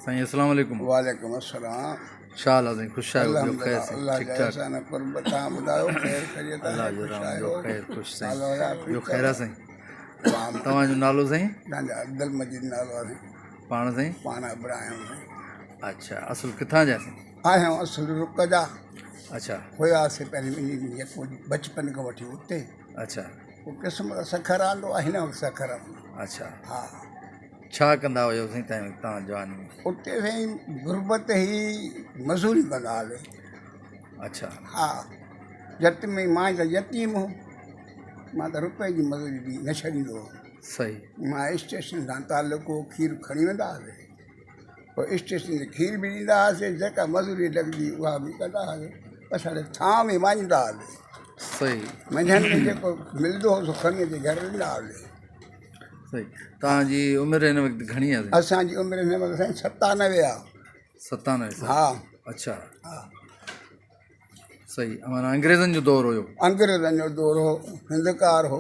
سائين السلام عليڪم. وعليڪم السلام. ڇا حال آ سائين خوش آهيو ٻيو خير سائين الله ٺيڪ جا ٺاڪ. احسان قرب تهان ٻڌايو خير خيريت الله آهي جو خوش رحم آهيو ٻيو خير خوش سائين حال احوال ٻيو ٺيڪ خير آ اٿو سائين تمام توهان جو نالو سائين. پنهنجا عبدالمجيد نالو آ سائين. پاڻ سائين. پاڻ ابڙا آهيون سائين. اڇا اصل ڪٿان جا سائين. آهيون اصل رڪ جا. اڇا. هياسي پهرين ٻنهي يڪو بچپن کان وٺي اتي. اڇا. پوء قسمت سکر آندو آ هن وقت سکر آ. اڇا. ها. ڇا ڪندا هيو سائين تان جواني ۾؟ اتي سائين غربت هئي مزوري ڪندا هئاسي. اڇا. ها جت ۾ مان ته يتيم هو مان ته روپئي جي مزوري به نه ڇڏيندو هوس. صحيح. مان اسٽيشن سان تعلق هو کير کڻي ويندا هئاسي پوء اسٽيشن تي کير به ڏيندا هئاسي جيڪا مزوري لڳندي اها به ڪندا هئاسي اسان جي ٿانء ۾ ماڃيندا هئاسي. صحيح. منجهند ۾ جيڪو ملندو هو سو کڻي اچي گهر ڏيندا هئاسي. صحيح توهان جي عمر هن وقت گهڻي آهي سائين؟ اسان جي عمر هن وقت سائين 97 آهي. 97 سال؟ ها. اڇا. ها. صحيح معنيٰ انگريزن جو دور هيو. انگريزن جو دور هو هندڪار هو.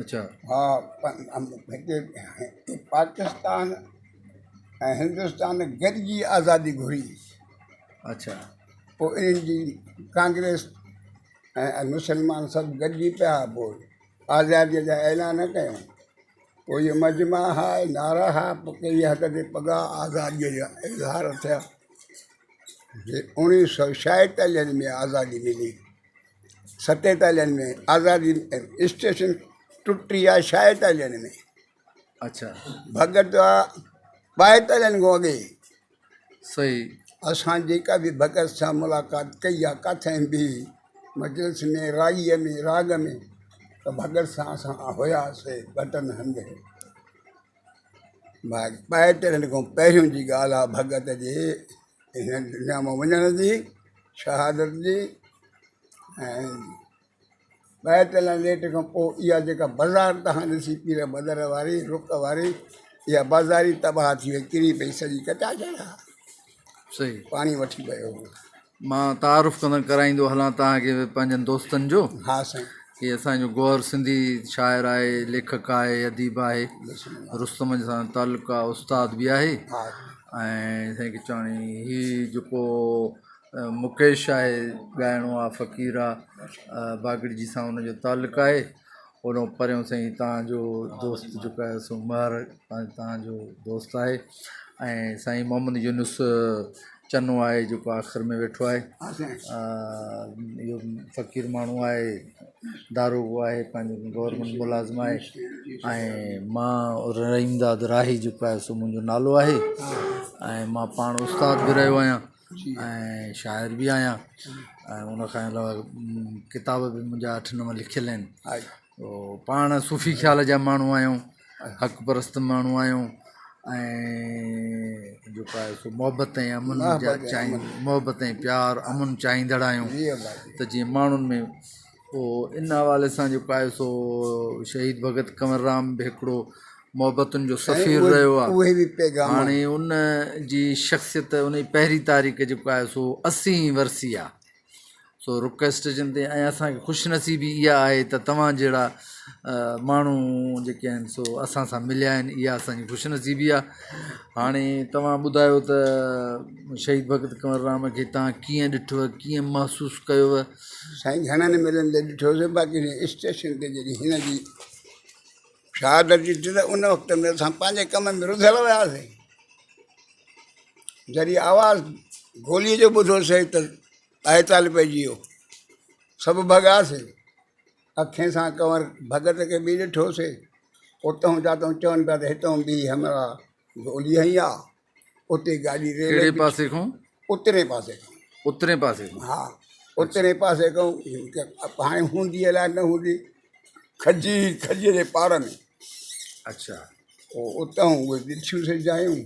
اڇا. ها هتي پاڪستان ۽ هندستان گڏجي آزادي گهري. اڇا. پوء انهن جي ڪانگريس ۽ مسلمان سڀ گڏجي پيا پوء آزاديء جا اعلان ڪيائون. پوء اهي مجمع ها، نعرا ها، پوء ڪهڙي حد تي پڳا آزاديء جا اظهار ٿيا. اوڻيهه سؤ ڇائيتاليهن ۾ آزادي ملي. ستيتاليهن ۾ آزادي اسٽيشن ٽٽي آهي ڇائيتاليهن ۾. اڇا. ڀڳت آ ٻائيتاليهن کان اڳي. صحيح. اسان جيڪا به ڀڳت سان ملاقات ڪئي آ ڪاٿي به مجلس ۾ رائيء ۾ راڳ ۾ ته ڀڳت سان اسان هياسي ٻه ٽن هنڌ ٻائيتاليهن کان پهريون جي ڳالهه آ ڀڳت جي هن دنيا مان وڃڻ جي شهادت جي ۽ ٻائيتاليهن ريٽ کان پوء اها جيڪا بازار تهان ڏسي پير بدر واري رڪ واري اها بازار ئي تباهه ٿي وئي ڪري پئي سڄي ڪچا چڙها صحيح پاڻي وٺي ويو هو. مان تعارف ڪندڙ ڪرائيندو هلان توهان کي پنهنجن دوستن جو. ها سائين. هي اسان جو گوهر سنڌي شاعر آهي ليکڪ آهي اديب آهي رستم سان تعلق آهي استاد به آهي ۽ سائين کي چوڻي هي جيڪو مڪيش آهي ڳائڻو آ فقير آ باگڙجي سان ان جو تعلق آهي اوڏو پريون سائين تان جو دوست جيڪو آهي سو مهر تان جو دوست آهي ۽ سائين محمد يونس چنو آهي جيڪو آخر ۾ ويٺو آهي اهو فقير ماڻهو آهي داروغو آهي پنهنجو گورنمينٽ ملازم آهي ۽ مان رحيم داد راهي جيڪو آهي سو منهنجو نالو آهي ۽ مان پاڻ استاد به رهيو آهيان ۽ شاعر به آهيان ۽ ان کان علاوه ڪتاب به منهنجا اٺ نو لکيل آهن پاڻ صوفي خيال جا ماڻهو آهيون حق پرست ماڻهو آهيون ۽ جيڪو آهي سو محبت ۽ امن جا چاهين محبت ۽ پيار امن چاهيندڙ آهيون ته جيئن ماڻهن ۾ پوء ان حوالي سان جيڪو آهي سو شهيد ڀڳت ڪنور رام به هڪڙو محبتن جو سفير رهيو آهي هاڻي ان جي شخصيت ان جي پهرين تاريخ جيڪو آهي سو اسي ورسي آهي سو رڪ اسٽيشن تي ۽ اسانکي خوش نصيبي اها آهي ته توهان جهڙا ماڻهو جيڪي آهن سو اسان سان مليا آهن اها اسانجي خوش نصيبي آهي هاڻي توهان ٻڌايو ته شهيد ڀڳت ڪنور رام کي توهان ڪيئن ڏٺو ڪيئن محسوس ڪيو. سائين گهڻن ملن تي ڏٺوسين باقي هن اسٽيشن تي جڏهن هن جي شهادت جي ٿي ته ان وقت ۾ اسان پنهنجي ڪم ۾ رڌل هياسين جڏهن آواز گولي جو ٻڌوسين ته احتال پئجي ويو سڀ ڀڳاسين اکين سان ڪنور ڀڳت کي به ڏٺوسين اتان جاتان چون پيا ته هتان به همراهه گولي هنئي آ اتي گاڏي ريل ڪهڙي پاسي کان؟ اترين پاسي کان. اترين پاسي کان. ها اترين پاسي کان هاڻي هوندي الائي نه هوندي کجي کجي جي پاڙ ۾. اڇا. پوء اتان اهي ڏٺيون سي جايون.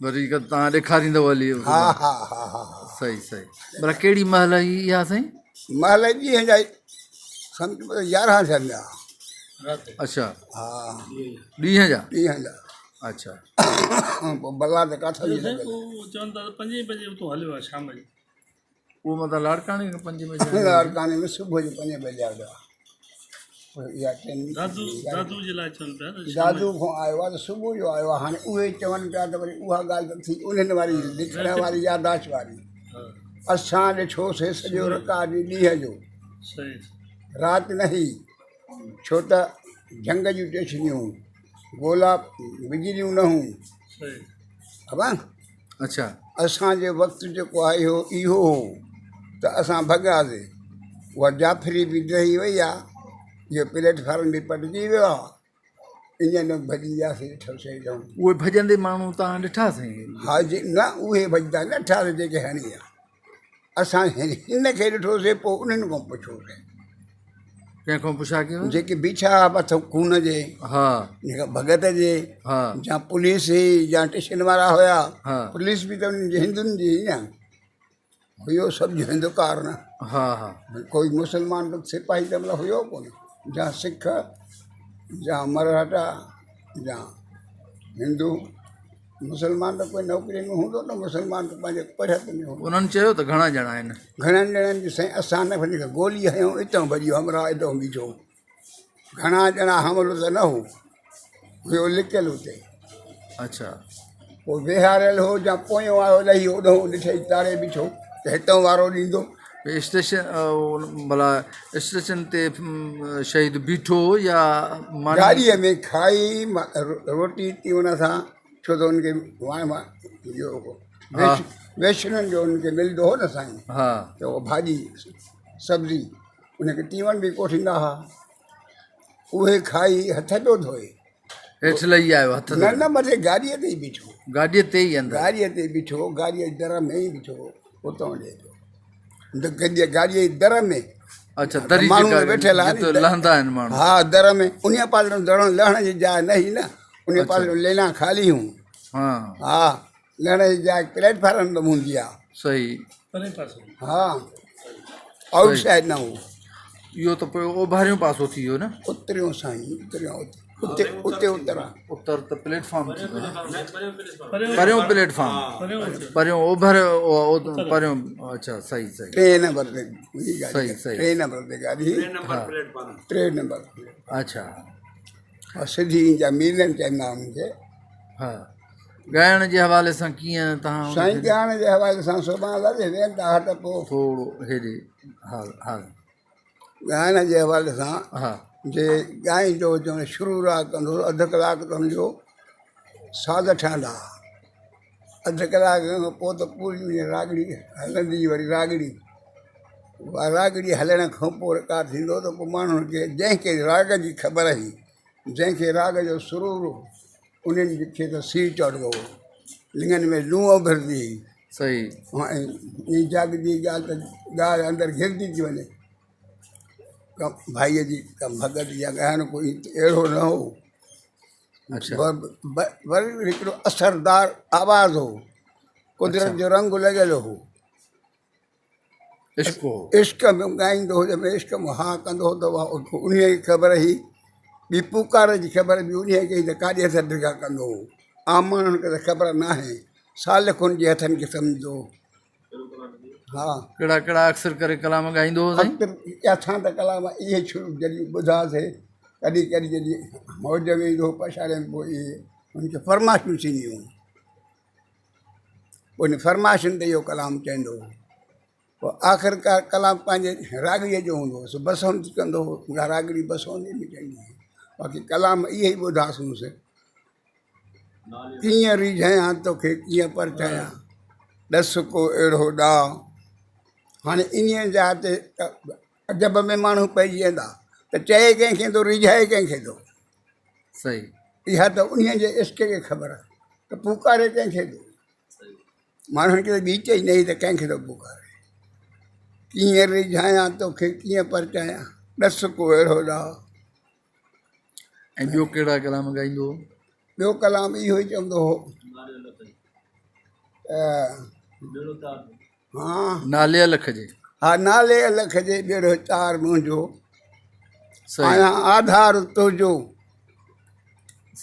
وري تان ڏيکاريندو هلي. ها ها ها ها. صحيح صحيح. ڀلا ڪهڙي مهل هئي اها سائين؟ مهل ڏينهن جا سمجهه يارهن ٿيا پيا. اڇا. ها. ڏينهن جا؟ ڏينهن جا. اڇا. پوء بلا ته ڪاٿان جي لڳل. چون ٿا ته پنجين بجي اتو هليو آهي شام جو. اهو متان لاڙڪاڻي کان پنجين بجي. لاڙڪاڻي ۾ صبح جو پنجين بجي آيو آهي. اها ٽرين دادو دادو جي لاء چون پيا ته دادو کان آيو آهي ته صبح جو آيو آهي. هاڻي اهي چون پيا ته وري اها ڳالهه ته ٿي انهن واري لکڻ واري ياداشت واري. اسان ڏٺوسي سڄو رڪارڊ ڏينهن جو، رات نه هئي، ڇو ته جهنگ جون ٽيشنيون گولا بجليون نه هيون. ابا اڇا اسان جي وقت جيڪو آهي اهو اهو هو ته اسان ڀڳاسي. اها جعفري به ڊهي وئي آهي، اهو پليٽ فارم به پٽجي ويو آهي. انجن ڀڄي وياسي ڏٺوسي ڄڻ. اهي ڀڄندي ماڻهو توهان ڏٺا سائين؟ ها جي نه اهي ڀڄندا نه ڏٺاسي جيڪي هڻي ويا. اسان هن کي ڏٺوسي پوء انهن کان پڇيوسي. ڪنهن کان پڇا ڪيو؟ جيڪي بيٺا هئا مٿو خون جي ها جيڪا ڀڳت جي ها يا پوليس هئي يا ٽيشن وارا هيا. ها پوليس به ته انهن جي هندن جي هئي نه، هيو سڀ هندوڪار نه. ها ها ڪوئي مسلمان ته سپاهي ته مطلب هيو ڪونه، يا سک يا مرهٽا يا هندو. مسلمان ته ڪوئي نوڪري ۾ هوندو نه، مسلمان ته پنهنجي پرهت ۾ هوندو. انهن چيو ته گهڻا ڄڻا آهن؟ گهڻن ڄڻن جي سائين اسان نه وڃي گولي هنيو اتان ڀڄي ويو همراهه اتان بيٺو. گهڻا ڄڻا حملو ته نه هو، هيو لڪيل اتي. اڇا. پوء ويهاريل هو جا پويون آيو لهي اوڏهون ڏٺئي تاڙي بيٺو ته هتان وارو ڏيندو. اسٽيشن ڀلا اسٽيشن تي شهيد بيٺو هو يا ماني؟ گاڏيء ۾ کائي روٽي تيوڻ سان، ڇو ته ان کي واڻ اهو ويشنن جو ان کي ملندو هو نه سائين، ته اها ڀاڄي سبزي ان کي تيوڻ به ڪوٺيندا هئا، اهي کائي هٿ پيو ڌوئي. هيٺ لهي آيو هٿ نه نه مٿي گاڏيء تي ئي بيٺو. گاڏيء تي ئي اندر؟ گاڏيء تي بيٺو، گاڏيء جي در ۾ ئي بيٺو، اتان ڏي پيو. گاڏيء جي در ۾. اڇا دري ماڻهو ويٺل آهن جتي لهندا آهن ماڻهو. ها در ۾ انهيء پاسي ڏانهن درڻ لهڻ جي جاء نه هئي نه، انهيء پاسي ڏانهن لينا خالي هيون. ها ها لهڻ جي جاء پليٽ فارم تي هوندي آهي. صحيح. پرئين پاسي. ها آئوٽ سائيڊ نه هو. اهو ته پوء اوڀاريون پاسو ٿي ويو نه؟ اتريون سائين اتريون اتي اتي اتر آ. اتر ته پليٽ فارم ٿي ويو نه؟ پريون پليٽ فارم پريون اوڀر پريون اڇا صحيح صحيح. ٽي نمبر تي هئي گاڏي. صحيح صحيح. ٽي نمبر تي گاڏي هئي. ٽي نمبر. اڇا. سڌي جا ميلن چوندا آهن ان کي. ها ڳائڻ جي حوالي سان ڪيئن تهان سائين ڳائڻ جي حوالي سان سڀان لڳي ويندا ها ته پوء ٿورو هيڏي ها ها ڳائڻ جي حوالي سان ها جي ڳائيندو هجي شروع راڳ ڪندو هو اڌ ڪلاڪ ته هن جو ساز ٺهندا هئا اڌ ڪلاڪ کان پوء ته پوري راڳڙي هلندي وري راڳڙي اها راڳڙي هلڻ کان پوء رڪارڊ ٿيندو ته پوء ماڻهن کي جنهن کي راڳ جي خبر هئي جنهن کي راڳ جو سرور هو انهن کي ته سيء چڙهندو هو، لڱن ۾ لونء ڀرجي هئي. صحيح. ۽ ائين جاڳندي ڳالهه ته ڳالهه اندر گهرجي ٿي وڃي. ڪم ڀائيء جي ڪم ڀڳت يا ڳائڻ ڪوئي اهڙو نه هو. اڇا. وري هڪڙو اثردار آواز هو. قدرت جو رنگ لڳل هو. عشق هو. عشق ۾ ڳائيندو هو جنهن ۾ عشق ۾ ها ڪندو هو ته اها انهيء کي خبر هئي. ٻي پوڪار جي خبر به انهيء کي هئي ته ڪاڏي هٿ ڊگها ڪندو هو. عام ماڻهن کي ته خبر ناهي. سالڪن جي هٿن کي سمجهندو هو. ها. ڪهڙا ڪهڙا اڪثر ڪري ڪلام ڳائيندو هو سائين؟ اڪثر اسان ته ڪلام اهي شروع جڏهن ٻڌاسي ڪڏهن ڪڏهن جڏهن موج ۾ ايندو هو پڇاڙي ۾ پوء اهي هن کي فرمائشون ٿينديون هيون. ان فرمائشن تي اهو ڪلام چوندو هو. پوء آخرڪار ڪلام پنهنجي راڳيء جو هوندو هوس، بسنت ڪندو هو، اها راڳڙي بسنت ۾ چئبي هئي. باقي ڪلام اهي ئي ٻڌاسونس. ڪيئن ريجهايان توکي ڪيئن پرچايان، ڏس ڪو اهڙو ڏانء. هاڻي انهيء جاء تي ته عجب ۾ ماڻهو پئجي ويندا ته چئي ڪنهن کي ٿو، ريجهائي ڪنهن کي ٿو. صحيح. اها ته انهيء جي عشق کي خبر آهي ته پوڪاري ڪنهن کي ٿو. ماڻهن کي ته ٻي چئي نه ته ڪنهن کي ٿو پڪاري. ڪيئن ريجهايان توکي ڪيئن پرچايان ڏس ڪو اهڙو ڏاهو. ۽ ٻيو ڪهڙا ڪلام ڳائيندو هو؟ ٻيو ڪلام اهو ئي چوندو هو ته ها نالي الک جي. ها نالي الک جي ٻيڙو تار منهنجو آهيان آڌار تنهنجو.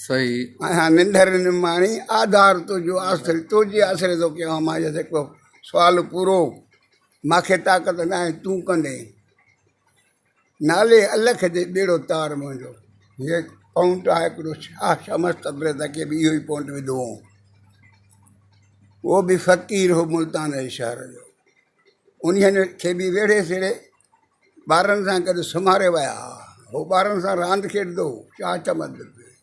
صحيح. آهيان ننڍر نماڻي آڌار تنهنجو آسري تنهنجي آسري ٿو ڪيان مان اهو جيڪو سوال پورو مانکي طاقت ناهي تون ڪندين. نالي الک جي ٻيڙو تار منهنجو. هيء پونٽ آهي هڪڙو شاهه شمس تبريز کي به اهو ئي پونٽ وڌو هو. اهو به فقير هو ملتان جي شهر جو. انهن کي به ويڙهي سيڙهي ٻارن سان گڏ سمهاري ويا ها. هو ٻارن سان راند کيڏندو هو شاهه شمس تبريز.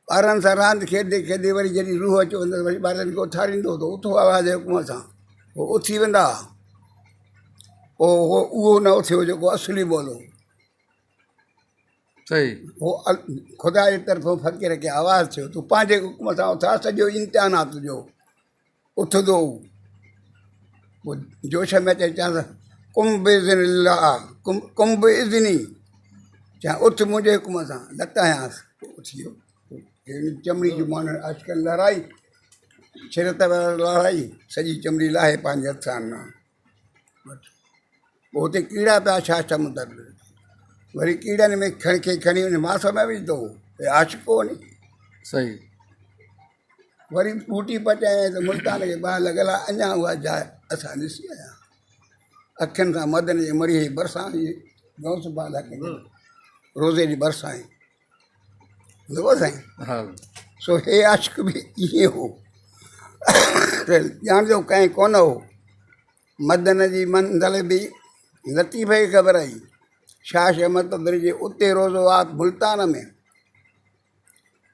ٻارن سان راند کيڏندي کيڏندي وري جڏهن روح اچي ويندس وري ٻارن کي اٿاريندو هو ته اٿو الله جي حڪم سان هو اٿي ويندا هئا پوء هو اهو نه اٿيو جيڪو اصلي مولو هو صحيح هو خدا جي طرفون فقير کي آواز ٿيو تون پنهنجي حڪم سان اٿار سڄو امتحان آ تنهنجو اٿندو هو پوء جوش ۾ اچي چيائينس قم باذن الله قم قم باذني چيائين اٿ منهنجي حڪم سان لت هنيانس پوء اٿي ويو چمڙي جون معنيٰ عاشقن لهرائي شريعت وارن لهرائي سڄي چمڙي لاهي پنهنجي هٿ سان ڏنا پوء اتي ڪيڙا پيا ڇا سمنڊ ۾ وري ڪيڙن ۾ کڻي کي کڻي ان ماس ۾ وجهندو هو هي عاشق هو ني صحيح وري ٻوٽي پچايائين ته ملتان کي باهه لڳل آهي اڃا اها جاء اسان ڏسي آيا اکين سان مدن جي مريء جي ڀرسان غوث بالا روزي جي ڀرسان ئي ٻڌو سائين ها سو هي عاشق به ائين هو ڄاڻ جو ڪنهن ڪونه هو مدن جي منزل به لطيف کي خبر هئي شاهه شمس تبريز جي اتي روزو آ ملتان ۾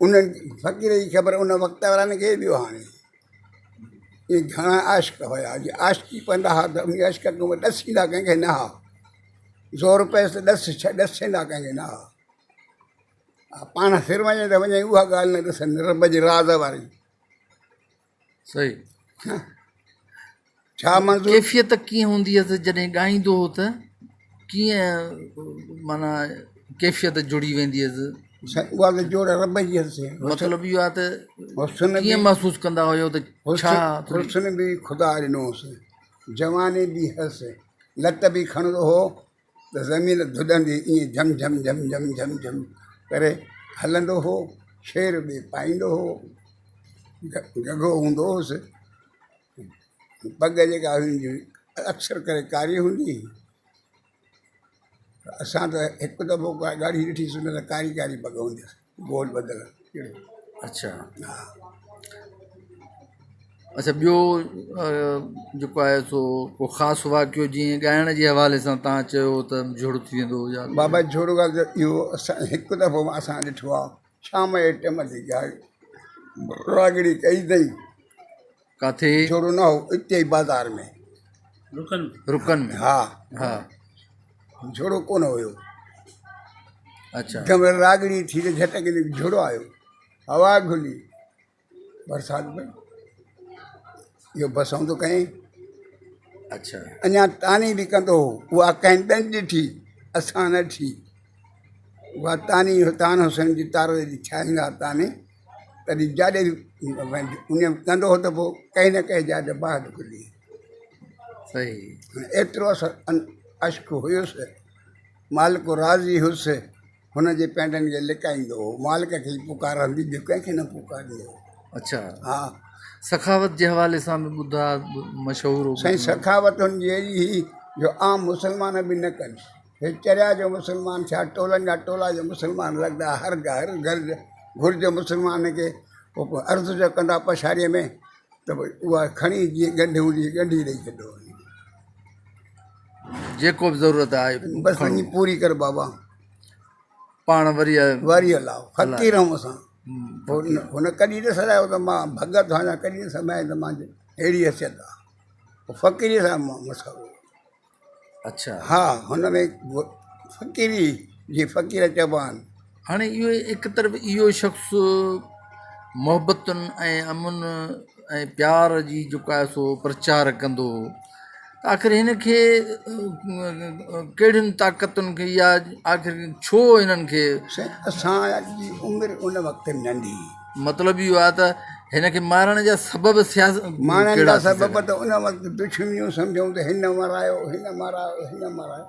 انهن فقير جي خبر ان وقت وارن کي به هاڻي اهي گهڻا عاشق هيا جي عاشقي پوندا هئا ته ان عشق کان ڏسيندا ڪنهن کي نه ها زور پيس ته ڏس ڏسيندا ڪنهن کي نه ها پاڻ سر وڃي ته وڃي اها ڳالهه نه ڏسن رب جي راز واري صحيح ڇا منظور ڪيفيت ڪيئن هوندي هئس جڏهن ڳائيندو هو ته ڪيئن معنيٰ ڪيفيت جڙي ويندي هئس اها ته جوڙ رب جي هئس مطلب اهو آهي ته حسن ڪيئن محسوس ڪندا هيو ته ڇا حسن به خدا ڏنو هوس جواني به هئس لت به کڻندو هو ته زمين ڌڏندي ائين جھم جھم جھم جھم جھم جھم ڪري هلندو هو شعر به پائيندو هو گگو هوندو هوس پڳ جيڪا هن جي اڪثر ڪري ڪاري هوندي هئي اسان ته هڪ دفعو ڳاڙهي ڏٺيسين نه ته ڪاري ڪاري پڳ هوندي هئس گول ٻڌل اڇا اڇا ٻيو جيڪو آهي سو ڪو خاص واقعو جيئن ڳائڻ جي حوالي سان توهان چيو ته جھڙ ٿي ويندو هو يا بابا جھڙ ڳالهه ته اهو اسان هڪ دفعو اسان ڏٺو آهي شام جي ٽيم تي ڳائي راڳڙي ڪئي اٿئي ڪاٿي جھڙ نه هو اتي ئي بازار ۾ رڪن رڪن ۾ ها ها جھڙو ڪونه هيو اڇا جنهن مهل راڳڙي ٿي ته جھٽ ڪني جھڙو آيو هوا گهلي برسات پئي اهو بسون ٿو ڪيائين اڇا اڃا تاني به ڪندو هو اها ڪنهن ٻين ڏٺي اسان نه ڏٺي اها تاني تان حسين جي تار جي ٺاهيندا تاني تڏهن جاڏي به ان ڪندو هو ته پوء ڪنهن نه ڪنهن جاء تي باهه نڪرندي صحيح ايترو عشق هيس مالڪ راضي هيس هن جي پينڊن کي لڪائيندو هو مالڪ کي ئي پڪار هوندي ٻيو ڪنهن کي نه پڪاريندو هو. اڇا ها. سخاوت جي حوالي سان به ٻڌاء مشهور هو. سائين سخاوت هن جي اهڙي هئي جو عام مسلمان به نه ڪن. هي چريا جو مسلمان ٿيا ٽولن جا ٽولا جو مسلمان لڳندا هر گهر گهر گهرج مسلمان کي پوء عرض جو ڪندا پڇاڙيء ۾ ته پوء اها کڻي جيئن ڳنڍ هوندي هئي ڳنڍي ڏئي ڇڏيو. جيڪو به ضرورت آهي بس وڃي پوري ڪر بابا. پاڻ وري وري هلاء فقير هون اسان هن ڪڏهن نه سڏايو ته مان ڀڳت آهيان ڪڏهن نه سمجهايو ته مان اهڙي حيثيت آهي فقيري سان مسئلو اڇا ها هن ۾ فقيري جي فقير چئبا آهن هاڻي اهو هڪ طرف اهو شخص محبتن ۽ امن ۽ پيار جي جيڪو آهي سو پرچار ڪندو هو ته آخر هن کي ڪهڙين طاقتن کي يا آخر ڇو هنن کي سائين اسان جي عمر ان وقت ننڍي هئي. مطلب اهو آهي ته هن کي مارڻ جا سبب سياس مارڻ جا سبب ته ان وقت دشمنيون سمجهون ته هن مرايو هن مرايو هن مرايو.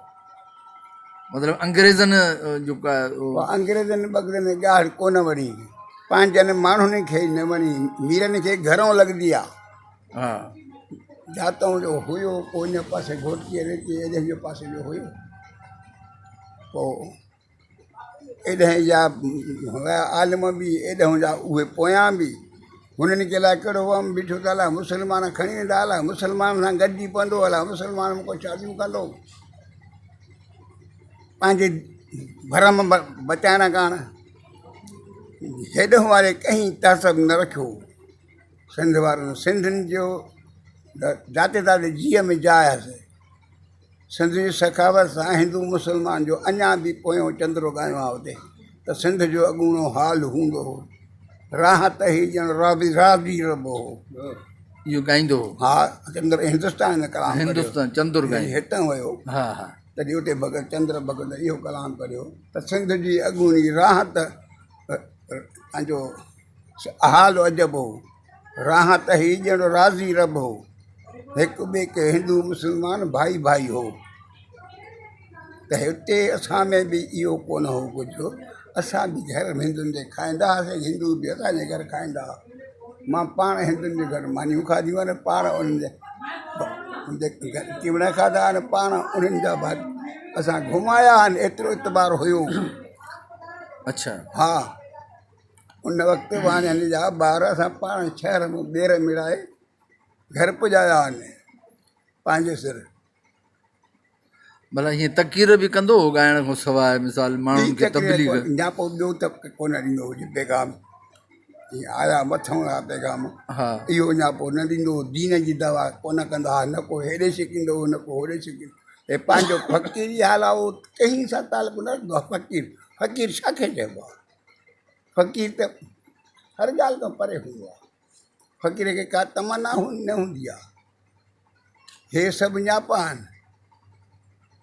مطلب انگريزن جيڪو آهي انگريزن بگرن ڳالهه ڪونه وڻي پنهنجن ماڻهن کي نه وڻي ميرن کي گهرو لڳندي آ ها جاتئون جو هيو پوء ان پاسي گهوٽڪي ريتي ايڏي جو پاسي جو هيو. پوء ايڏهن جا هيا عالم به ايڏهن جا اهي پويان به هنن کي الائي ڪهڙو وهم بيٺو ته الائي مسلمان کڻي ويندا الائي مسلمان سان گڏجي پوندو الائي مسلمان مون کان شاديون ڪندو پنهنجي ڀرم بچائڻ ڪاڻ هيڏهن واري ڪنهن تعصب نه رکيو سنڌ وارن سنڌين جو جاتي تاتي جيء ۾ جاء هئس سنڌ جي سخاوت سان هندو مسلمان جو اڃا به پويون چندرو ڳايو آهي اتي ته سنڌ جو اڳوڻو حال هوندو هو راحت هي ڄڻ راضي راضي ربو هو. اهو ڳائيندو هو. ها چندر هندستان ۾ ڪلام ڪڍيو. هندستان چندر ڳائيندو. هتان ويو. ها ها. تڏهن اتي ڀڳت چندر ڀڳت اهو ڪلام ڪڍيو ته سنڌ جي اڳوڻي راحت پنهنجو حال عجب هو. راحت هي ڄڻ راضي رب هو. هڪ ٻئي کي هندو مسلمان ڀائي ڀائي هو. ته هتي اسان ۾ به اهو ڪونه هو ڪجهه اسان به گهر هندن جي کائيندا هئاسين هندو به اسان جي گهر کائيندا هئا مان پاڻ هندن جي گهر مانيون کاڌيون آهن پاڻ انهن جي گهر چوڙا کاڌا آهن پاڻ انهن جا ڀاڄ اسان گهمايا آهن ايترو اعتبار هيو اڇا ها ان وقت واڻين جا ٻار اسان پاڻ شهر ۾ ٻير مڙائي گهر پڄايا آهن پنهنجي سر ڀلا هيئن تقرير به ڪندو هو ڳائڻ کان سواء مثال ماڻهن کي تبليغ نياپو ٻيو ته ڪونه ڏيندو هجي پيغام جيئن آيا مٿئون آيا پيغام ها اهو نياپو نه ڏيندو هو دين جي دعويٰ ڪونه ڪندا هئا نه ڪو هيڏي ڇڪيندو هو نه ڪو هوڏي ڇڪيندو هي پنهنجو فقيري حال آهي اهو ڪنهن سان تعلق نه رکندو آهي فقير فقير ڇا کي چئبو آهي فقير ته هر ڳالهه کان پري هوندو آهي فقير کي ڪا تمنا نه هوندي آهي هي سڀ نياپا آهن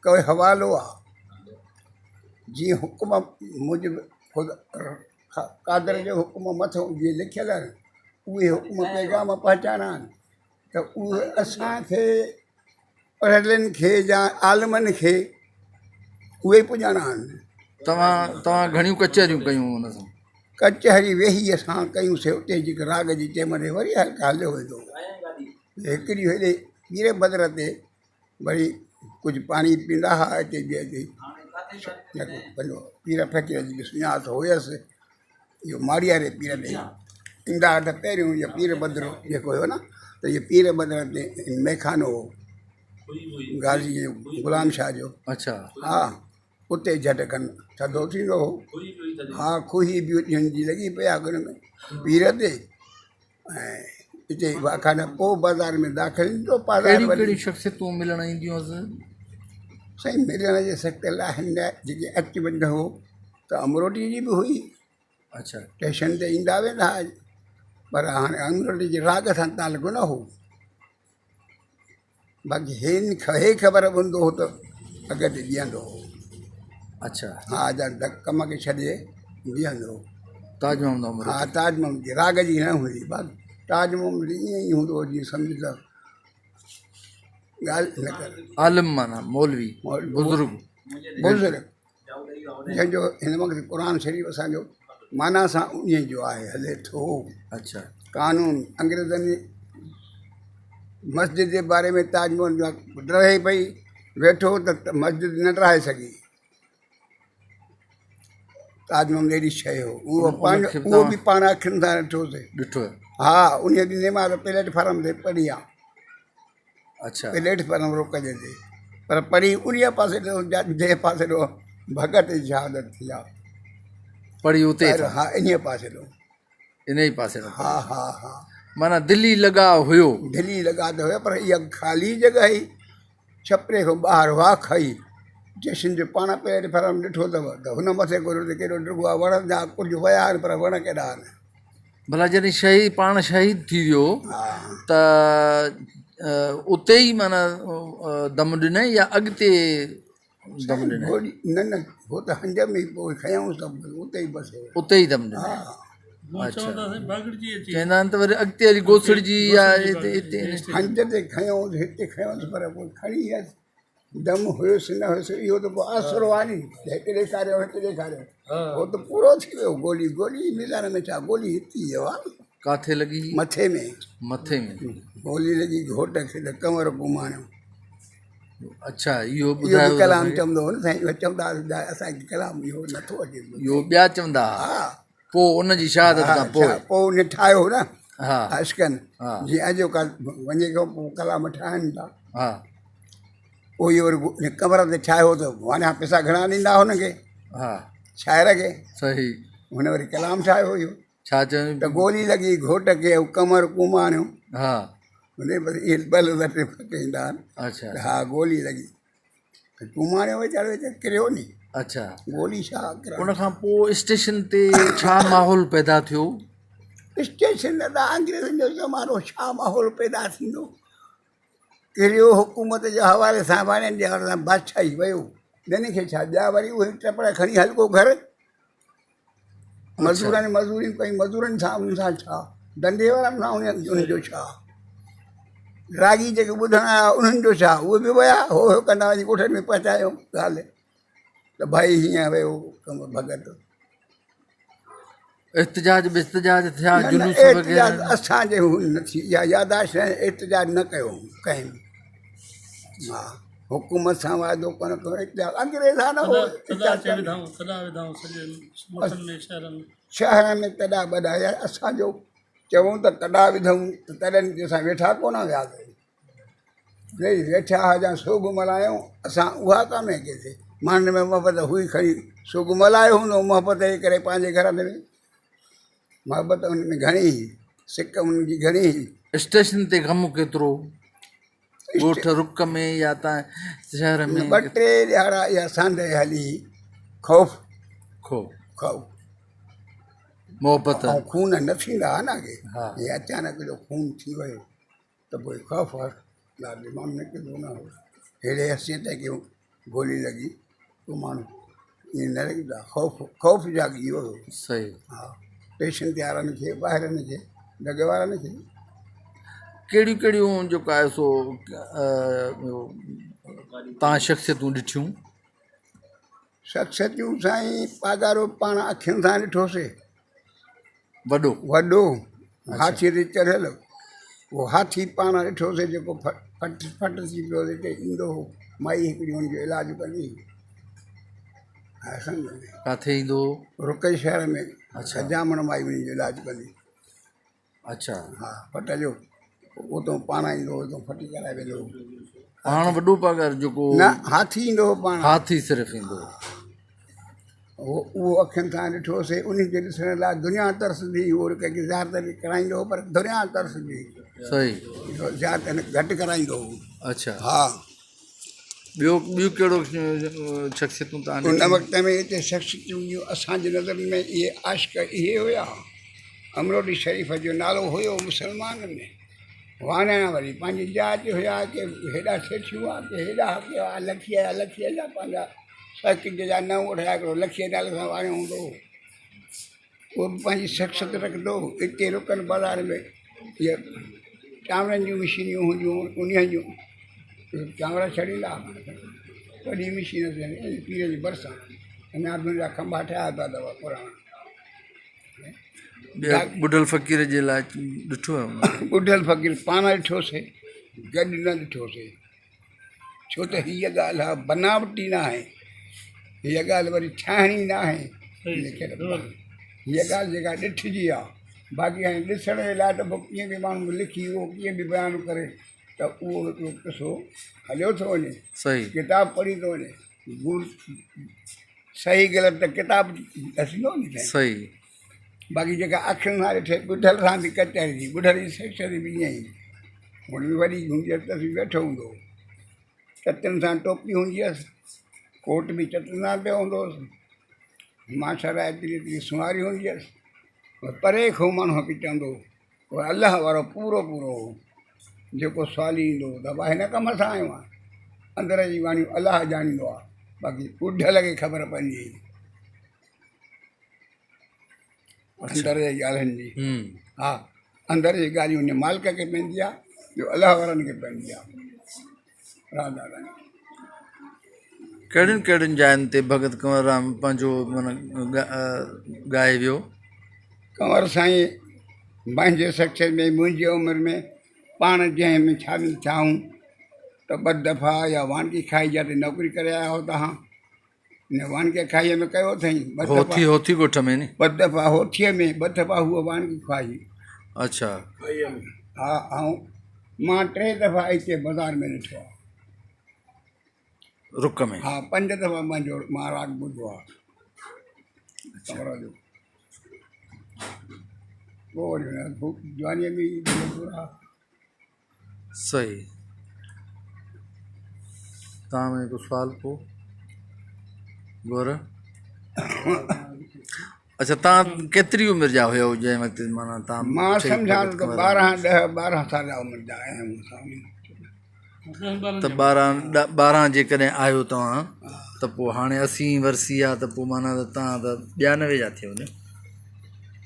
ڪوئي حوالو آهي جيئن حڪم موجب خدا قادر جو حڪم مٿو جيئن لکيل آهن اهي حڪم پيغام پهچائڻا آهن ته اهي اسانکي پڙهيلن کي يا عالمن کي اهي ئي پڄاڻا آهن. توهان توهان گهڻيون ڪچهريون ڪيون ان سان؟ ڪچهري ويهي اسان ڪيون سي اتي جيڪي راڳ جي ٽيم تي وري هلڪا هليو ويندو هو. هڪڙي هيڏي پير بدر تي وري ڪجهه پاڻي پيئندا هئا اتي به اتي پنهنجو پير فقير جي به سڃاتو هيس. اهو ماڙياري پير ڏي ايندا هئا ته پهريون اهو پير بدر جيڪو هيو نه ته اهو پير بدر تي ميخانو هو غازي جو غلام شاهه جو اڇا ها اتي جهٽ کن ٿڌو ٿيندو هو ها کوهي به هن جي لڳي پئي آهي گهر ۾ پير تي ۽ اتي کان پوء بازار ۾ داخل ٿيندو بازار ڪهڙيون ڪهڙيون شخصيتون ملڻ اينديون هئس سائين ملڻ جي سخت لاء هن جيڪي اچ وڃ هو ته امروٽي جي به هئي اڇا ٽيشن تي ايندا ويندا هئا پر هاڻي امروٽي جي راڳ سان تعلق نه هو باقي هين هي خبر هوندو هو ته اڳتي بيهندو هو اڇا ها جا ڪم کي ڇڏي بيهندو هو تاج محمد امروٽي ها تاج محمد جي راڳ جي نه هوندي باقي تاج محمد ائين ئي هوندو هو جيئن سمجهه ته ڳالهه نه ڪر عالم معنيٰ مولوي بزرگ بزرگ جنهن جو هن وقت قرآن شريف اسان جو معنيٰ سان انهيء جو آهي هلي ٿو. اڇا. قانون انگريزن جي مسجد جي باري ۾ تاج محل ڊهي پئي ويٺو ته مسجد نه ڊاهي سگهي. تاج محل اهڙي شيء هو اهو پاڻ اهو به پاڻ اکين سان ڏٺوسي. ڏٺو. ها انهيء ڏينهن نماز پليٽ فارم تي پڙهي آ. اڇا. پليٽ فارم روڪجي ٿي پر پڙهي انهيء پاسي ڏنو جنهن پاسي ڏو ڀڳت جي شهادت ٿي آ. پڙهي اتي ها انهيء پاسي ڏو. انهيء پاسي ڏو. ها ها ها. معنيٰ دلي لڳاء هيو. دلي لڳاء ته هيو پر اها خالي جڳهه هئي ڇپري کان ٻاهر واک هئي جيسين جو پاڻ پليٽ فارم ڏٺو اٿو ته هن مٿي ڪو ڪيڏو ڊگهو آ وڻ جا ڪجهه ويا آهن پر وڻ ڪيڏا آهن. ڀلا جڏهن شهيد پاڻ شهيد ٿي ويو ته اتي ئي معنيٰ دم ڏنائين يا اڳتي دم ڏنائين؟ نه نه هو ته هنج ۾ ئي پوء کنيائونس ته اتي ئي بس اتي ئي دم ڏنائين. اڇا چوندا آهن ته وري اڳتي هلي گوسڙجي يا اتي اتي هنج تي کنيائونس هتي کنيائونس پر پوء کڻي ويس دم هيس نه هيس اهو ته پوء آسرو آهي ني هڪ ڏيکاريو هڪ ڏيکاريو هو ته پورو ٿي ويو گولي گولي ميدان ۾ ڇا گولي هتي ئي هئا ڪاٿي لڳي مٿي ۾ مٿي ۾ گولي لڳي گهوٽ کي ته ڪنور ڪماڻيو. اڇا اهو اهو ٻڌايو به ڪلام چوندو هو نه سائين اهو چوندا هئا اسان کي ڪلام اهو نٿو اچي اهو ٻيا چوندا ها پوء ان جي شهادت کان پوء پوء ان ٺاهيو هو نه ها عشقن ها جيئن اڄوڪا وڃي کان پوء ڪلام ٺاهن ٿا ها پوء اهو وري قبر تي ٺاهيو ته واڻيا پئسا گهڻا ڏيندا هن کي ها شاعر کي صحيح هن وري ڪلام ٺاهيو اهو ڇا چيو ته گولي لڳي گهوٽ کي ۽ ڪمر ڪوماڻيو ها هن بس اهي ٻه لفظ ٽي ڦٽ ايندا آهن اڇا ها گولي لڳي ڪوماڻيو ويچارو ويچارو ڪريو ني اڇا گولي ڇا ڪرا ان کان پوء اسٽيشن تي ڇا ماحول پيدا ٿيو اسٽيشن دادا انگريزن جو زمانو ڇا ماحول پيدا ٿيندو ڪريو حڪومت جي حوالي سان واڻين جي حوالي سان بادشاهي ويو ٻين کي ڇا ٻيا وري اهي ٽپڙ کڻي هلڪو گهر مزورن مزوري ڪئي مزورن سان انهن سان ڇا ڌنڌي وارن سان انهن جو ڇا راڳي جيڪي ٻڌڻ آيا انهن جو ڇا اهي به ويا هو هو ڪندا وڃي ڳوٺن ۾ پهچايو ڳالهه ته ڀائي هيئن ويو ڪم ڀڳت احتجاج به احتجاج ٿيا جلوس احتجاج اسانجي نه ٿي اها ياداشت احتجاج نه ڪيو ڪنهن به ها حڪومت سان واعدو ڪونه ڪيو احتجاج انگريز آ نه هو شهر ۾ تڏا ٻڏا يار اسان جو چئون ته تڏا وڌائون ته تڏن تي اسان ويٺا ڪونه هياسي ويٺا هجان سوڳ ملهايون اسان اها ڪانهي ڪئي ماڻهن ۾ محبت هئي کڻي سوڳ ملهايو هوندو محبت جي ڪري پنهنجي گهر ۾ محبت ان ۾ گهڻي هئي سڪ ان جي گهڻي هئي اسٽيشن تي غم ڪيترو ڳوٺ رڪ ۾ يا تان شهر ۾ ٻه ٽي ڏهاڙا اها سانڍي هلي خوف خوف خوف محبت ۽ خون نه ٿيندا هئا نه اڳي هي اچانڪ جو خون ٿي ويو ته پوء خوف هو ماڻهو نڪرندو نه هو ههڙي حيثيت کي گولي لڳي پوء ماڻهو ائين نه لڳندا خوف خوف جاڳي ويو هو صحيح ها ٽيشن تي وارن کي ٻاهرن کي ڍڳ وارن کي ڪهڙيون ڪهڙيون جيڪو آهي سو تان شخصيتون ڏٺيون شخصيتون سائين پاڳارو پاڻ اکين سان ڏٺوسي وڏو وڏو هاٿيء تي چڙهيل اهو هاٿي پاڻ ڏٺوسي جيڪو ڦٽ ڦٽ ٿي پيو هتي ايندو هو مائي هڪڙي هن جو علاج ڪندي هئي ها سمجهه ۾ ڪاٿي ايندو هو رڪئي شهر ۾ حجامڻ مائي هن جو علاج ڪندي اڇا ها ڦٽ جو اتو پاڻ ايندو هو اتو ڦٽي ڪرائي ويندو هو پاڻ وڏو پگهار جيڪو نه هاٿي ايندو هو پاڻ هاٿي صرف ايندو هو اهو اکين سان ڏٺوسي ان کي ڏسڻ لاء دنيا ترسندي هئي اهو ڪنهن کي زيارت به ڪرائيندو هو پر دنيا ترسندي هئي صحيح زيارت گهٽ ڪرائيندو هو اڇا ها ٻيو ٻيون ڪهڙو شخصيتون تان ان وقت ۾ هتي شخصيتون جون اسان جي نظر ۾ اهي عاشق اهي هيا امروٽي شريف جو نالو هيو مسلمان ۾ واڻيا وري پنهنجي جاء تي هيا ڪي هيڏا سيٺيون هئا ڪي هيڏا هئا لکيء جا لکيء جا پنهنجا سرڪٽ جا نو ڳوٺ جا هڪڙو لکيء نالي سان واڻيو هوندو هو اهو به پنهنجي شخصيت رکندو هو اتي رڪن بازار ۾ اهي چانورن جون مشينيون هونديون انهن جون چانور ڇڙيندا هئا وڏي مشين پير جي ڀرسان اڃا به ان جا کنڀا ٺهيا پيا اٿو پراڻا ٻڍل فقير جي لاء ڏٺو ٻڍل فقير پاڻ ڏٺوسي گڏ نه ڏٺوسي ڇو ته هيء ڳالهه آ بناوٽي نه آهي هيء ڳالهه وري ٺاهڻي نه آهي هيء ڳالهه جيڪا ڏٺجي آ باقي هاڻي ڏسڻ جي لاء ته پوء ڪيئن به ماڻهو لکي اهو ڪيئن به بيان ڪري ته اهو هڪڙو قصو هليو ٿو وڃي صحيح ڪتاب پڙهي ٿو وڃي صحيح غلط ته ڪتاب ڏسندو ني صحيح باقي جيڪا اکين سان ڏٺي ٻڍل سان به ڪچهري ٿي ٻڍل جي سيڪشن به ائين ئي هن به وڏي هوندي هيس ته ويٺو هوندو هو چتن سان ٽوپي هوندي هيس ڪوٽ به چتن سان پيو هوندو هوس ماشاءالله ايتري ايتري سنواري هوندي هيس پري کان ماڻهو کي چوندو هو الله وارو پورو پورو هو جيڪو سوالي ايندو هو ته ڀاء هن ڪم سان آيو آهيان اندر جي واڻيون الله ڄاڻيندو آهي باقي ٻڍل کي خبر پوندي هئي اندر جي ڳالهين جي ها اندر جي ڳالهيون ان مالڪ کي پوندي آهي جو الله وارن کي پوندي آهي راڌا راڻي ڪهڙين ڪهڙين جاين تي ڀڳت ڪنور رام پنهنجو معنيٰ ڳائي ويو؟ ڪنور سائين پنهنجي سڪشن ۾ منهنجي عمر ۾ پاڻ جنهن ۾ شامل ٿيا آهيون ته ته ٻه دفعا يا واڻڪي کائي جاتي نوڪري ڪري آيا هو تهان ان واڻڪي کائيء ۾ ڪيو اٿئي ٻه دفعا. هوٿي هوٿي ڳوٺ ۾ ني. ٻه دفعا هوٿيء ۾ ٻه دفعا هوء واڻڪي کائي. اڇا. ها ۽ مان ٽي دفعا اتي بازار ۾ ڏٺو آهي. رڪ ۾. ها پنج دفعا منهنجو مان راڳ ٻڌو آهي. اڇا. جو. پوء وري جوانيء ۾ ئي پورا. صحيح توهان ۾ ڪو سوال ڪو گور اچھا توهان ڪيتري عمر جا هيو جنهن وقت معنيٰ توهان مان سمجهان ٿو ته ٻارهن ڏهه ٻارهن سال عمر جا آهيون ته ٻارهن ٻارهن جيڪڏهن آهيو توهان ته پوء هاڻي اسي ورسي آهي ته پوء معنيٰ ته توهان ته ٻيانوي جا ٿيو نه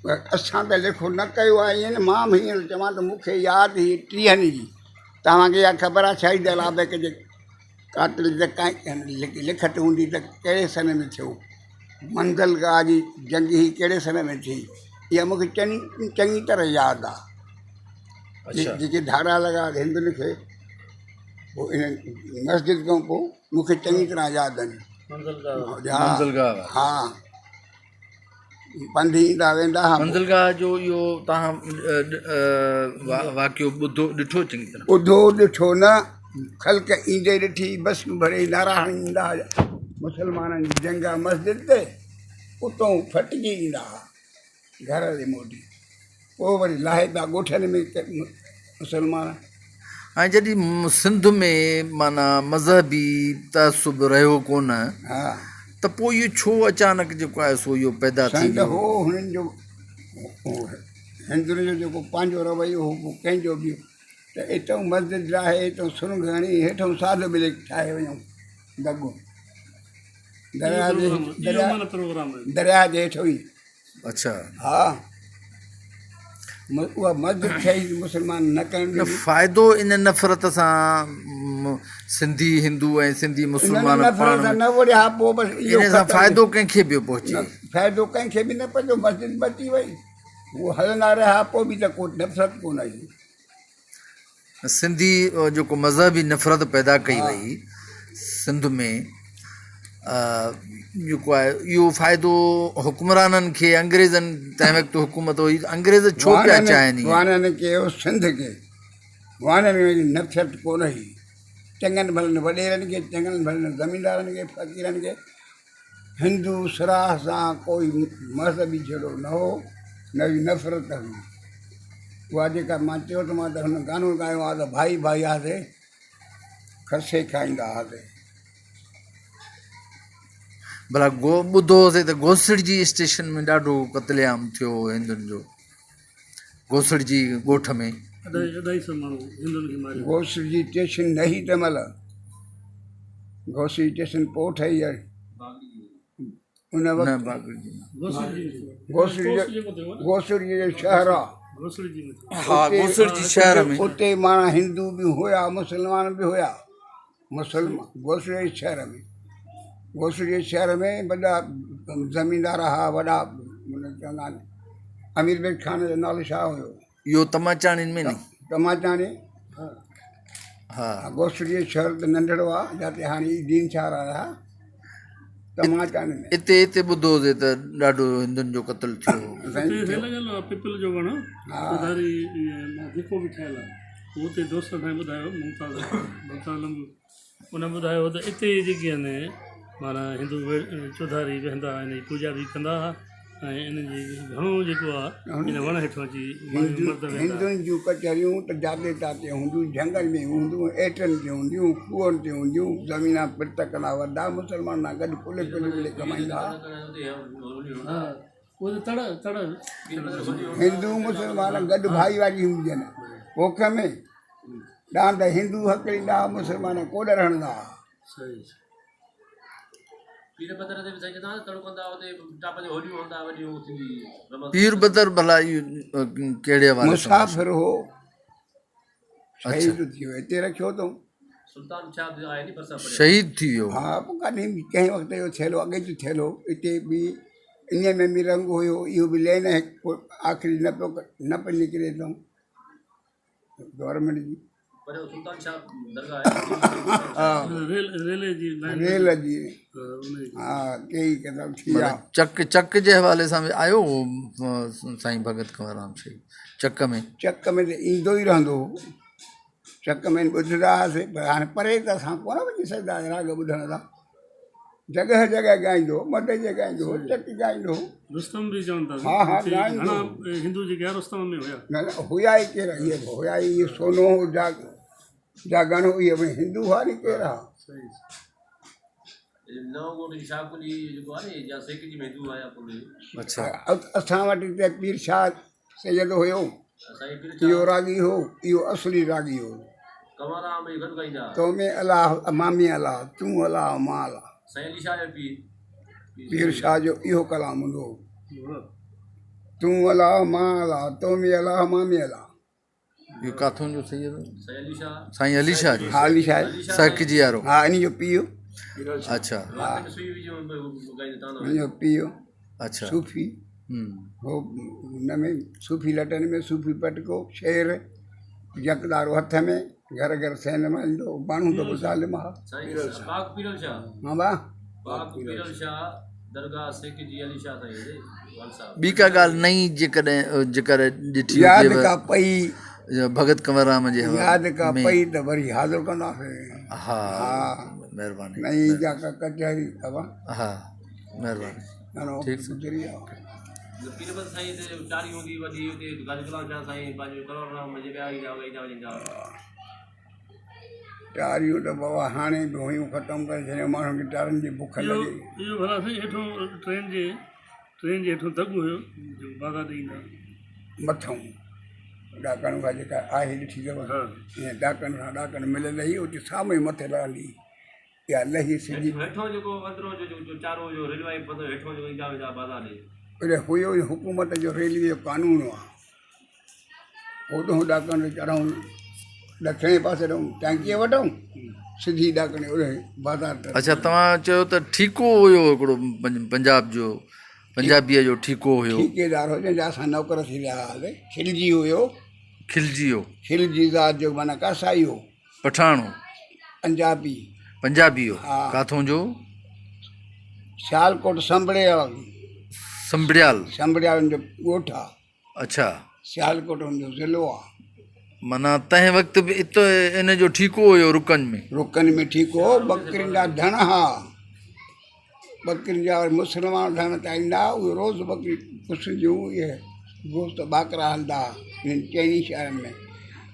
پر اسان ته ليکو نه ڪيو آهي ائين نه مان به هينئر چوان ته مون کي ياد هئي ٽيهن جي توهان کي اها خبر آهي شهيد الله بيگ جي قاتل جي لکت هوندي ته ڪهڙي سن ۾ ٿيو منزل گاهه جي جنگ هي ڪهڙي سن ۾ ٿي اها مون کي چڱي چڱي طرح ياد آهي جيڪي ڌاڙا لڳا هندن کي پوء ان مسجد کان پوء مون کي چڱي طرح ياد آهن منزل گاهه ها پنڌ ايندا ويندا ها. منزلگاهه جو اهو توهان واقعو ٻڌو ڏٺو چڱي طرح؟ ٻڌو ڏٺو نه، خلق ايندي ڏٺي، بسون ڀري نعرا هڻي ايندا ها، مسلمانن جي جنگ آ مسجد تي، اتون ڦٽجي ايندا ها گهر ڏي موٽي، پوء وري لاهي پيا ڳوٺن ۾ مسلمان. ۽ جڏهن سنڌ ۾ معنيٰ مذهبي تعصب رهيو ڪونه ته پوء اهو ڇو اچانڪ جيڪو آهي سو اهو پيدا ٿي سائين ته ويو؟ هو هنن جو هندن جو جيڪو پنهنجو رويو هو پوء ڪنهن جو به ته اتئون مسجد لاهي اتئون سرنگ هڻي هيٺئون ساڌ ٻلي ٺاهي وڃون دڳو درياهه جي درياهه جي هيٺئون ئي اڇا ها اها مسجد ٺهي مسلمان نه ڪرڻ نه فائدو ان نفرت سان سنڌي هندو ۽ سنڌي مسلمان نفرت سان نه وڙهيا پوء بس اهو ان سان فائدو ڪنهن کي پيو پهچي فائدو ڪنهن کي به نه پهچو مسجد بچي وئي هو هلندا رهيا پوء به ته ڪو نفرت ڪونه آئي سنڌي جيڪو مذهبي نفرت پيدا ڪئي وئي سنڌ ۾ جيڪو آهي اهو فائدو حڪمرانن کي انگريزن تنهن وقت حڪومت هئي انگريز ڇو پيا چاهين ائين؟ واڻين کي سنڌ کي واڻين ۾ نفرت ڪونه هئي چڱن ڀلن وڏيرن کي چڱن ڀلن زميندارن کي فقيرن کي هندو سراهه سان ڪوئي مذهبي جهيڙو نه هو، نه ئي نفرت هئي. اها جيڪا مان چيو ته مان ته هن گانو ڳايو آهي ته ڀائي ڀائي هاسي، کسي کائيندا هاسي. ڀلا ٻڌو هوسي ته گوسڙجي اسٽيشن ۾ ڏاڍو قتل عام ٿيو هو هندن جو گوسڙجي ڳوٺ ۾. اڍائي سو ماڻهو هندن کي ماريو. گوسڙجي اسٽيشن نه هئي تنهن مهل. گوسڙي اسٽيشن پوء ٺهي آهي. ان وقت گوسڙي جو شهر آهي. ها گوسڙجي شهر ۾. اتي ماڻا هندو به هيا مسلمان به هيا. مسلمان گوسڙي جي شهر ۾ گوسڙي جي شهر ۾ وڏا زميندار ها وڏا چوندا آهن امير بيگ خان جو نالو ڇا هيو؟ اهو تماچاڻين ۾ ني. تماچاڻي ها. گوسڙي جو شهر ته ننڍڙو آ جاتي هاڻي عيدين شهر آيا تماچاڻي ۾. اتي اتي ٻڌو هجي ته ڏاڍو هندن جو قتل ٿيو هو. اتي هي لڳل آ پپل جو وڻ چوڌاري جيڪو به ٺهيل آ هو اتي دوست اسان کي ٻڌايو ممتاز ممتاز لنگو ان ٻڌايو ته اتي جيڪي آهن معنيٰ هندو چوڌاري ويهندا هئا ان جي پوڄا به ڪندا هئا ۽ ان جي گهڻو جيڪو آهي ان وڻ هيٺان اچي مرد ويهندا هئا. هندن جون ڪچهريون ته جاتي تاتي هونديون، جهنگن ۾ هونديون، ايٽن تي هونديون، کوهن تي هونديون، زمينا پرت ڪندا وڏا مسلمانن سان گڏ پلي پلي ملي ڪمائيندا هئا. هندو مسلمان گڏ ڀائيواري هوندي هئن. پوک ۾ ڏاند هندو هڪليندا هئا، مسلمان ڪوڏر هڻندا هئا. پير بدر ڀلا اهو ڪهڙي حوالي سان مسافر هو، شهيد ٿي ويو، هتي رکيو اٿئون. شهيد ٿي ويو. ها پوء ڪڏهن به ڪنهن وقت جو ٿيل هو، اڳي جو ٿيل هو. اتي به انهيء ۾ به رنگ هيو، اهو به لين هڪ آخري نه پيو نه پيو نڪري اٿئون گورنمينٽ جي. ريل جي ها ڪيئي قتل ٿي ويا. چڪ چڪ جي حوالي سان به آيو هو سائين ڀڳت ڪنور رام شهيد چڪ ۾. چڪ ۾ ته ايندو ئي رهندو هو. چڪ ۾ ٻڌندا هئاسين پر هاڻي پري ته اسان ڪونه وڃي سگهندا هئاسين راڳ ٻڌڻ لاء. جڳهه جڳهه ڳائيندو هو، مڏ جي ڳائيندو هو، چڪ ڳائيندو هو. رستم به چون ٿا ها ها ڳائيندو هو. هندو جيڪي رستم ۾ هيا. نه نه هيا ئي ڪير اهي به هيا ئي اهي سونو هو جا جاڳڻ اهي به هندو هئا ني ڪير ها. اسان وٽ هتي پير شاهه سيد هيو اهو راڳي هو اهو اصلي راڳي هو تو ۾ الله مان ۾ الله تون الله مان الله پير شاهه جو اهو ڪلام هوندو هو تون الله مان الله تو ۾ الله مان ۾ الله. اهو ڪاٿون جو سيد سائين علي شاهه جو ها علي شاهه سڪ جي وارو ها ان جو پيء اڇا ها ان جو پيء اڇا صوفي هو ان ۾ صوفي لٽن ۾ صوفي پٽڪو شعر يڪدارو هٿ ۾ گهر گهر سين ملندو ماڻهو ته به ظالم ها ها با ٻي ڪا ڳالهه نئين جيڪڏهن جيڪر ڏٺي ياد ڪا پئي ڀڳت ڪنور رام جي ياد ڪا پئي ته وري حاضر ڪنداسين ها مهرباني نئين جا ڪا ڪچهري اٿو ها مهرباني ٺيڪ گذري ويا ٽاريون ته بابا هاڻي به هيون ختم ڪري ڇڏيون ماڻهن کي ٽارين جي بک لڳي. اهو ڀلا سائين هيٺون ٽرين جي ٽرين جي هيٺون دڳ هيو جيڪو بازار ڏي ايندا. مٿئون ڏاڪڻ کان جيڪا آهي ڏٺي اٿو ائين ڏاڪڻ سان ڏاڪڻ مليل هئي اتي سامهون ئي مٿي لهندي اها لهي سڌي. هيٺون جيڪو اندرون جو چارو جو ريلوائي پتو هيٺون جيڪو ايندا ويندا بازار ڏي. اڙي هيو ئي حڪومت جو ريلوي جو قانون آ. هوڏهون ڏاڪڻ تي چڙهون ڏکڻي پاسي ڏئون ٽانڪيء وٽئون سڌي ڏاڪڻ اوڏهين بازار طرف. اڇا توهان چيو ته ٺيڪو هيو هڪڙو پنجاب جو پنجابيء جو ٺيڪو هيو. ٺيڪيدار هو جنهن جا اسان نوڪر ٿي ويا هئاسين خلجي هيو. خلجي هو. خلجي ذات جو معنيٰ ڪاسائي هو. پٺاڻ هو. پنجابي. پنجابي هو. ها. ڪاٿون جو؟ سيالڪوٽ سنبڙيال. سنبڙيال. سنبڙيال جو ڳوٺ آ. اڇا. سيالڪوٽ ان جو ضلعو آ. معنيٰ تنهن وقت به ات ان جو ٺيڪو هيو رڪن ۾. رڪن ۾ ٺيڪو هو، ٻڪرين جا ڌڻ ها. ٻڪرين جا وري مسلمان ڌڻ تائيندا ها، اهي روز ٻڪري پسنديون اهي گوشت ٻاڪرا هلندا ها انهن چئني شهرن ۾.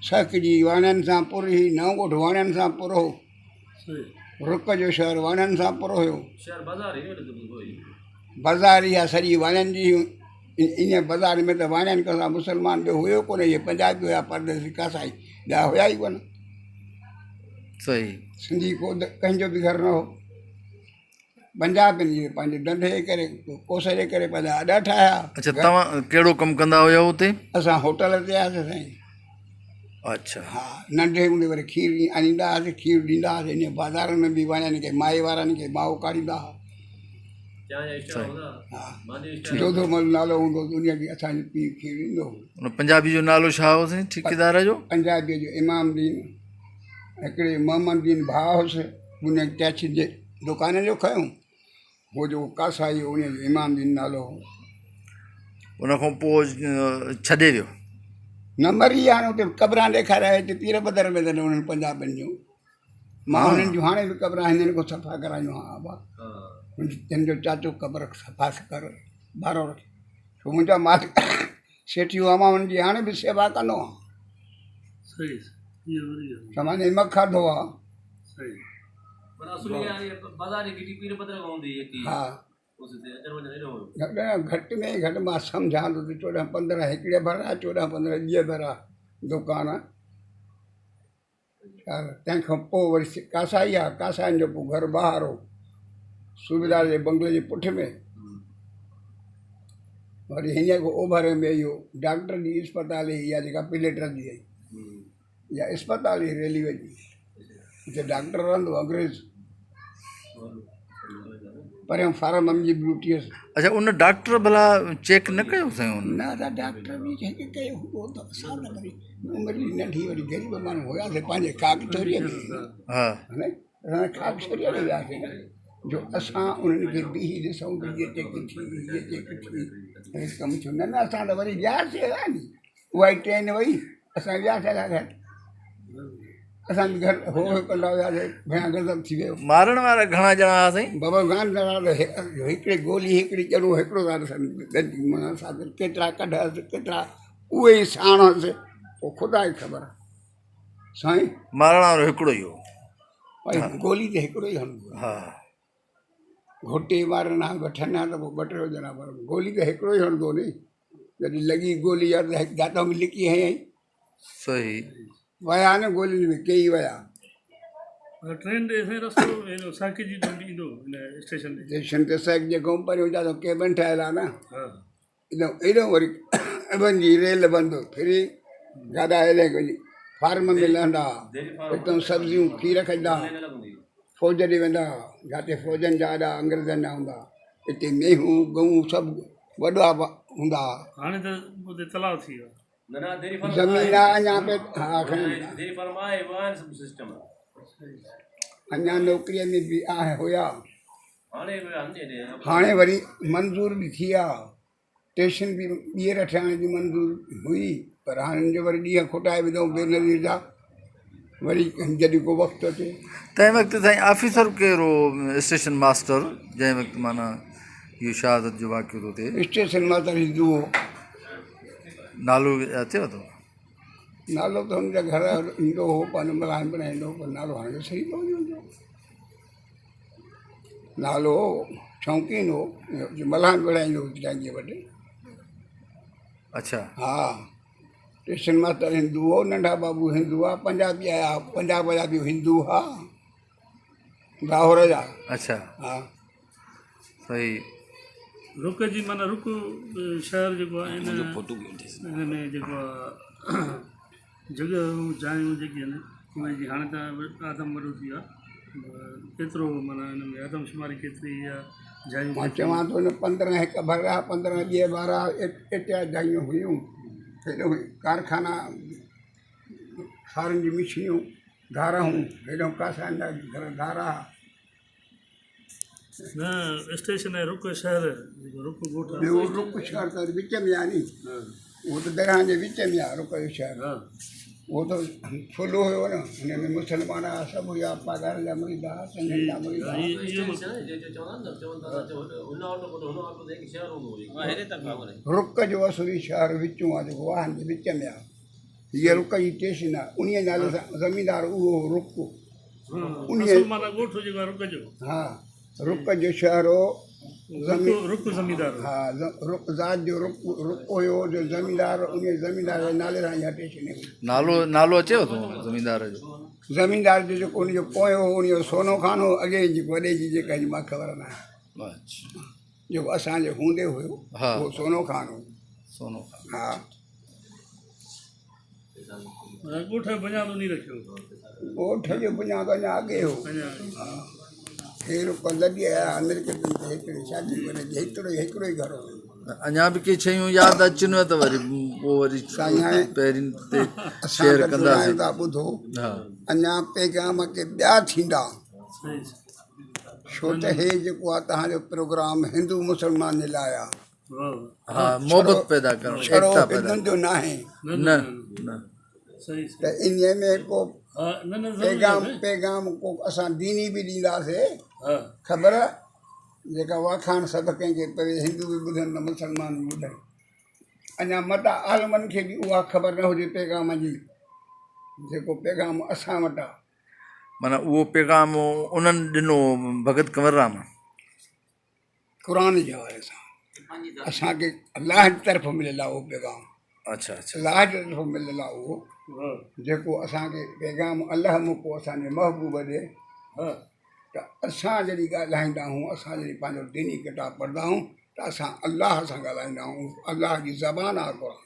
سهڪ جي واڻين سان پر هئي، نئون ڳوٺ واڻين سان پر هو. رڪ جو شهر واڻين سان پر هيو. بازار اها سڄي واڻين جي هئي. ان بازار ۾ ته واڻين کان سواء مسلمان ٻيو هيو ڪونه. اهي پنجابي هيا پرديسي ڪاسائي ٻيا هيا ئي ڪونه. صحيح. سنڌي ڪو ڪنهن جو به گهر نه هو. پنجابين جي پنهنجي ڍنڍ جي ڪري ڪوس جي ڪري پنهنجا اڏا ٺاهيا. اڇا توهان ڪهڙو ڪم ڪندا هيا اتي؟ اسان هوٽل تي هياسين سائين. اڇا. ها ننڍي هوندي وري کير آڻيندا هئاسين کير ڏيندا هئاسين انهي بازارن ۾ به واڻين کي مائي وارن کي مائو ڪاڙهيندا هئا. ها جوڌو مل نالو هوندو هو انهي کي اسان جو پيء کير ڏيندو هو. ان پنجابي جو نالو ڇا هو سائين ٺيڪيدار جو؟ پنجابي جو امام دين هڪڙي محمد دين ڀاء هوس ان ٽيڪسي جي دڪان جو کنيو هو جيڪو ڪاسائي هو ان جو امام دين نالو هو. ان کان پوء ڇڏي ويو. نه مري ويا هاڻي اتي قبران ڏيکاريا هتي پير بدر ۾ اٿن انهن پنجابين جون مان انهن جون هاڻي به قبران هنن کان صفا ڪرايون ها ابا هن جو چاچو قبر صفا ڪر ٻارو رکي ڇو منهنجا مالڪ سيٺي هئا مان انهن جي هاڻي به سيوا ڪندو آهيان. سمانجي مک کاڌو آ. ها گهٽ ۾ گهٽ مان سمجهان ٿو ته چوڏهن پندرهن هڪڙي ڀرا چوڏهن پندرهن ٻئي ڀرا دڪان تنهن کان پوء وري ڪاسائي آ ڪاسائين جو پوء گهر ٻاهر هو صوبيدار جي بنگلي جي پٺ ۾ وري هن کان اوڀر ۾ اهو ڊاڪٽر جي اسپتال هئي اها جيڪا پليٽر جي هئي اها اسپتال هئي ريلوي جي اتي ڊاڪٽر رهندو هو انگريز. پريان فارم جي ڊيوٽي هيس. اڇا ان ڊاڪٽر ڀلا چيڪ نه ڪيو سائين ان. نه ادا ڊاڪٽر به چيڪ ڪيو هوندو ته اسان ته وري عمر به ننڍي وري غريب ماڻهو هياسي پنهنجي خاڪ ٿوري ۾ ها. اسان خاڪ ٿوري ۾ وياسي نه جو اسان انهن کي بيهي ڏسون ته هيء چيڪ ٿي هيء چيڪ ٿي هي ڪم ٿيو نه نه اسان ته وري وياسي نه اها ئي ٽرين وئي اسان وياسي گهر اسان به گهر هو هو ڪندا وياسي ڀيان غضب ٿي ويو. مارڻ وارا گهڻا ڄڻا هئا سائين؟ بابا گهڻا ڄڻا هڪڙي گولي هڪڙي ڄڻو هڪڙو اسان ڪيترا ڪڍ هئس ڪيترا اهي ئي ساڻ هئس پوء خدا کي خبر سائين. مارڻ وارو هڪڙو ئي هو. ڀائي گولي ته هڪڙو ئي هڻندو آهي. ها. گهوٽي مارن ها وٺن ها ته پوء ٻه ٽي هجن ها پر گولي ته هڪڙو ئي هڻندو ني. جڏهن لڳي گولي يار ته هڪ جاتو ۾ لڪي هنيائين. صحيح. ويا نه گولين ۾ ڪيئي ويا. ٽرين ڏي سائين رستو هيڏو ساڪي جي ڏنڊ ايندو هن اسٽيشن تي. اسٽيشن تي ساڪي جي کان پريون جاتو ڪيبن ٺهيل آ نه. ايڏو ايڏو وري وڃي ريل بند ڦري گاڏا هيڏي وڃي فارم ۾ لهندا اتان سبزيون کير کائيندا فوج ڏي ويندا جاتي فوجن جا اڏا انگريزن جا هوندا اتي مينهون ڳئون سڀ وڏا هوندا هئا. هاڻي ته اتي تلاء ٿي ويو آهي. زمين آ اڃا به ها اڃا نوڪريء ۾ به آهي هيا. هاڻي وري منظور به ٿي آ. ٽيشن به ٻيهر ٺهڻ جي منظور هئي پر هاڻي ان جو وري ڏينهن کوٽائي وڌائون بينظير جا وري جڏهن ڪو وقت اچي. تنهن وقت سائين آفيسر ڪير هو اسٽيشن ماستر جنهن وقت معنيٰ اهو شهادت جو واقعو ٿو ٿئي. اسٽيشن ماستر هندو هو. نالو اچيو ٿو؟ نالو ته هن جي گهر ايندو هو پنهنجو ملائم بڻائيندو هو پر نالو هاڻي وسري ويو هن جو. نالو شوقين هو ملان وڙهائيندو هو ٽانگي وٽ. اڇا. ها ٽيشن ماستر هندو هو ننڍا بابو هندو هئا پنجابي آيا پنجاب جا به هندو هئا لاهور جا. اڇا. ها. صحيح. رڪ جي معنيٰ رڪ شهر جيڪو آهي ان ان ۾ جيڪو آهي جڳهيون جايون جيڪي آهن اهي جي هاڻي ته آدم وڏو ٿي ويو آهي ڪيترو معنيٰ ان ۾ آدم شماري ڪيتري آهي جايون مان چوان ٿو نه 15 هڪ ڀرا 15 ٻئي ڀرا ايترا جايون هيون هيڏو ڪارخانا سارن جون مشينون ڌارا هيون هيڏو ڪاسائن جا گهر ڌارا نه اسٽيشن آهي رڪ شهر جيڪو رڪ ڳوٺ آهي. ٻيو رڪ شهر ته وچ ۾ آهي ني اهو ته درياهه جي وچ ۾ آهي رڪ جو شهر اهو ته ٿلهو هيو نه هن ۾ مسلمان هئا سڀ هيا پاڳارن جا مريد هئا سنڌين جا مريد هئا. رڪ جو اصلي شهر وچون آهي جيڪو واهن جي وچ ۾ آهي هيء رڪ جي ٽيشن آهي انهيء نالي سان زميندار اهو هو رڪ. اصل معنيٰ ڳوٺ جيڪو آهي رڪ جو. ها رڪ جو شهر هو. رڪ زميندار. ها رڪ ذات جو رڪ رڪ هيو جو زميندار انهيء زميندار جي نالي سان اها ٽيشن هئي. نالو نالو اچيو ٿو زميندار جو. زميندار جو جيڪو ان جو پويون هو ان جو سونو خان هو اڳئين جي وڏي جي جيڪا جي مان خبر ناهي. اڇا. جيڪو اسان جي هوندي هيو اهو سونو خان هو. سونو خان. ها. ڳوٺ جو بنياد انهي رکيو. ڳوٺ جو بنياد اڃا اڳي هو. هي رڪ لڏي آيا آمريڪا ۾ ته هڪڙي شادي ڪري هڪڙو ئي هڪڙو ئي گهر هو. اڃا به ڪي شيون ياد اچنو ته وري پوء وري پهرين تي شيئر ڪنداسين. ٻڌو اڃا پيغام ڪي ٻيا ٿيندا ڇو ته هي جيڪو آ تهان جو پروگرام هندو مسلمان جي لاء آ. ها محبت پيدا ڪرڻ ڇڙو ايڪتا پيدا هندن جو ناهي نه نه ته انهي ۾ ڪو پيغام پيغام ڪو اسان ديني به ڏينداسي خبر جيڪا واکاڻ سڀ ڪنهن کي پوي هندو به ٻڌن ته مسلمان به ٻڌن اڃا متان عالمن کي به اها خبر نه هجي پيغام جي جيڪو پيغام اسان وٽ آ معنيٰ اهو پيغام انهن ڏنو ڀڳت ڪنور رام قرآن جي حوالي سان اسان کي الله جي طرف مليل آهي اهو پيغام اڇا اڇا الله جي طرف مليل آهي اهو جيڪو اسان کي پيغام الله موڪليو اسان جي محبوب ڏي ته اسان جڏهن ڳالهائيندا آهيون اسان جڏهن پنهنجو ديني ڪتاب پڙهندا آهيون ته اسان الله سان ڳالهائيندا آهيون الله جي زبان آهي قرآن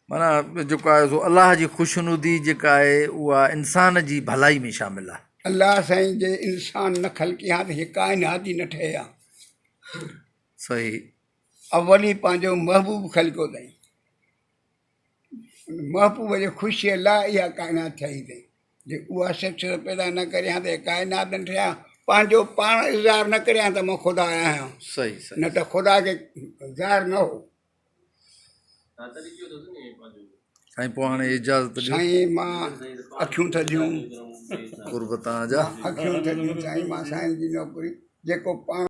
معنيٰ جيڪو آهي سو الله جي خوشنودي جيڪا آهي اها انسان جي ڀلائي ۾ شامل آهي. الله سائين جي انسان نه خلقي ها ته هي ڪائنات ئي نه ٺهي ها. صحيح. اول ئي پنهنجو محبوب خلقيو اٿائين. ان محبوب جي خوشيء لاء اها ڪائنات ٺاهي اٿائين. جي اها شخصيت پيدا نه ڪري ها ته هي ڪائنات نه ٺهي ها. پنهنجو پاڻ اظهار نه ڪري ها ته مان خدا آهيان. صحيح صحيح. نه ته خدا کي ظاهر نه هو. سائين پوء هاڻي اجازت ڏيو. سائين مان اکيون ٿڌيون. قرب توهان جا. اکيون ٿڌيون سائين مان سائين جي نوڪري جيڪو پاڻ.